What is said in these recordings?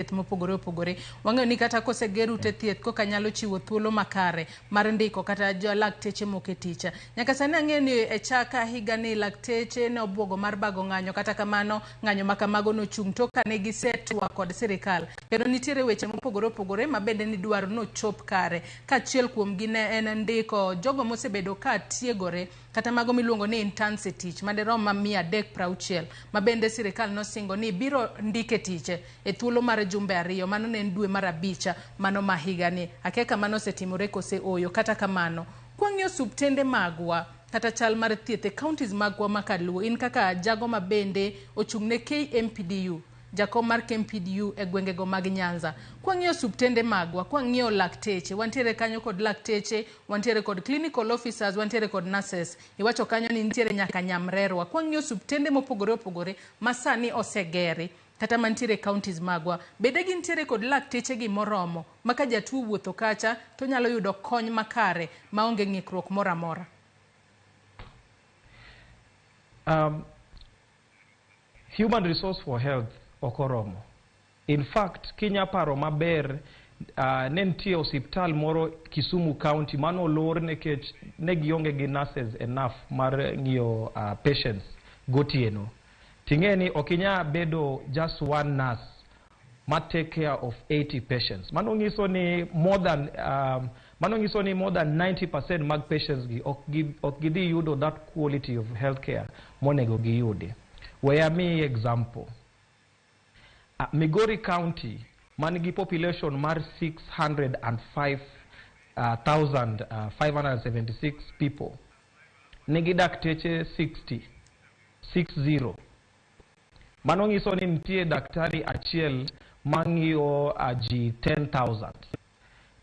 Thieth mopogore opogore. Wang'eyo ni kata koseger ute thieth koka nyalo chiwo thuolo makare mar ndiko kata jo lakteche moko e tich. Nyaka sani ang'eyo ni e chak higa ni lakteche ne obuogo mar bago ng'anyo, kata kamano ng'anyo ma kamago nochung' tok kane gisetwak kod sirikal. Kendo nitiere weche mopogore opogore ma bende nidwaro nochop kare. Ka achiel kuomgi ne en ndiko jogo mosebedo ka tiegore kata mago miluongo ni interns e tich madirom ma 360 ma bende sirikal nosingo ni biro ndike tich e thuolo mar jumbe 2. Mano ne en dwe mar abich mano ma higani. Akia ka mano osetimore kose ooyo. Kata kamano, kwang'iyo osuptende magwa kata chal mar thieth e counties magwa ma kaluo, in kaka jago ma bende ochung' ne KMPDU, jakom mar KMPDU e gwengego mag Nyanza. Kwang'iyo osuptende magwa, kwang'iyo lakteche, wantiere kanyo kod lakteche, wantiere kod clinical officers, wantiere kod nurses. Iwacho kanyo ni nitiere nyaka nyamrerwa. Kwang'iyo osuptende mopogore opogore ma sani osegeri kata mantiere e counties magwa, bende gintiere kod lakteche gi moromo ma ka jatuo owuotho kacha to onyalo yudo kony makare maonge ng'ikruok moro amora? Human resource for health ok oromo. In fact, kinya paro maber, ne nitie osiptal moro Kisumu County manolor nikech ne gionge gi nurses enough mar ng'iyo patients gotieno. Ting'e ni ok inya bedo just one nurse ma take care of 80 patients. Mano nyiso ni more than 90% mag patients gi ok gidhi yudo that quality of healthcare monego giyudi. We amiyi example. Migori County man gi population mar 605,576 people nigi dakteche 60, 60. Mano nyiso ni nitie daktari achiel mang'iyo ji 10,000.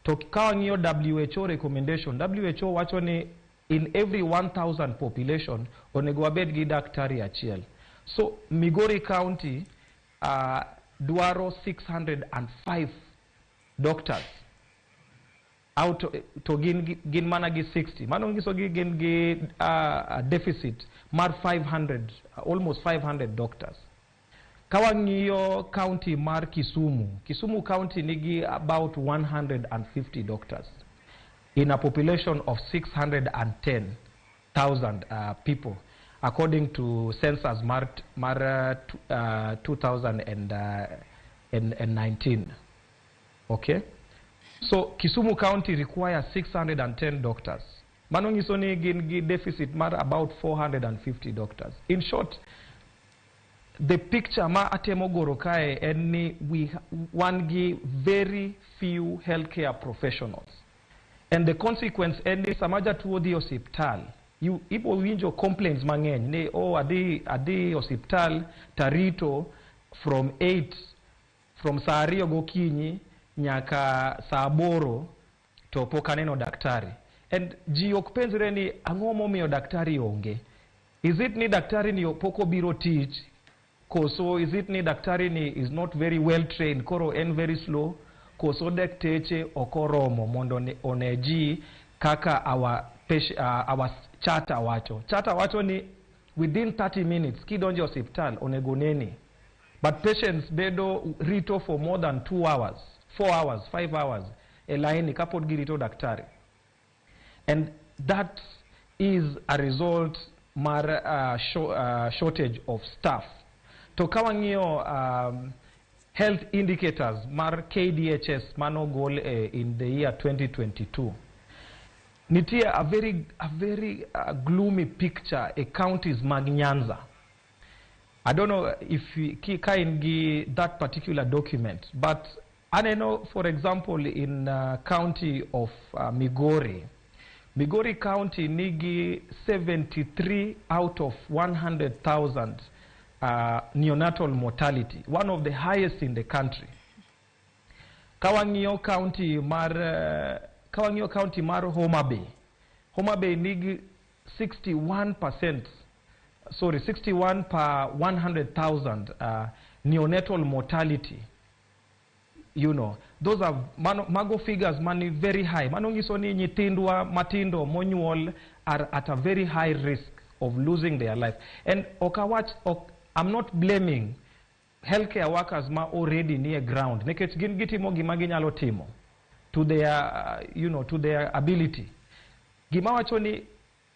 To ka wang'iyo WHO recommendation, WHO wacho ni in every 1000 population onego wabed gi daktari achiel. So Migori County dwaro 605 doctors out to gin mana gi 60. Mano nyiso gi gin gi deficit mar 500, almost 500 doctors. Ka wang'iyo county mar Kisumu, Kisumu County nigi about 150 doctors in a population of 610,000 people according to census mar 2019. Okay, so Kisumu County requires 610 doctors. Mano nyiso ni gin gi deficit mar about 450 doctors. In short, the picture ma atemo goro kae en ni we wan gi very few healthcare professionals, and the consequence en ni sama jatuo dhi osiptal, you ibo winjo complaints mang'eny ni, "Oh, adhi osiptal tarito from 8, from saa 2 gokinyi nyaka saa 8 to pok aneno daktari." And ji ok penjre ni ang'o momiyo daktari onge. Is it ni daktari ni pok obiro tich, koso is it ni daktari ni is not very well trained, koro en very slow, koso dakteche ok oromo mondo one ji kaka our charter wacho? Charter wacho ni within 30 minutes kidonjo e osiptal onego neni, but patients bedo rito for more than 2 hours, 4 hours, 5 hours e laini kapod girito daktari, and that is a result mar shortage of staff. To ka wang'iyo health indicators mar KDHS manogol in the year 2022, nitie a very gloomy picture e counties mag Nyanza. I don't know if ka in gi that particular document, but aneno, for example, in county of Migori, Migori County nigi 73 out of 100,000 neonatal mortality, one of the highest in the country. Ka wang'iyo county mar Homa Bay, Homa Bay nigi 61%, sorry, 61 per 100,000 neonatal mortality. Those are mano, mago figures mani very high. Mano nyiso ni nyithindwa matindo monyuol are at a very high risk of losing their life. And ok awach, ok, I'm not blaming Healthcare workers ma already nie ground, nikech gin gitimo gima ginyalo timo to their, you know, to their ability. Gima wacho ni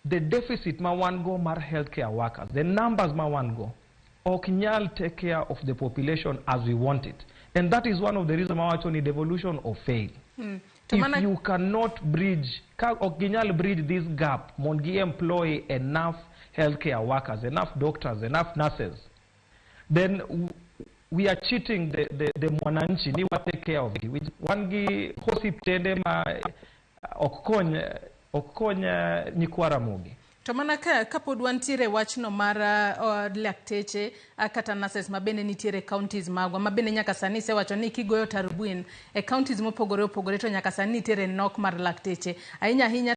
the deficit ma wan go mar healthcare workers, the numbers ma wan go, ok nyal take care of the population as we want it. And that is one of the reasons ma wacho ni devolution of fail. To If you cannot bridge, ka ok ginyal bridge this gap mondo gi employ enough healthcare workers, enough doctors, enough nurses, then we are cheating the mwananchi ni wa take care of gi. Wan gi osiptende ma ok kony nyikwa Ramogi. To mana ka kapod wantiere wachno mar lakteche kata nurses ma bende nitiere counties magwa, ma bende nyaka sani isewacho ni kigoyo tarubin e counties mopogore opogore, to nyaka sani nitiere nok mar lakteche ahinya ahinya.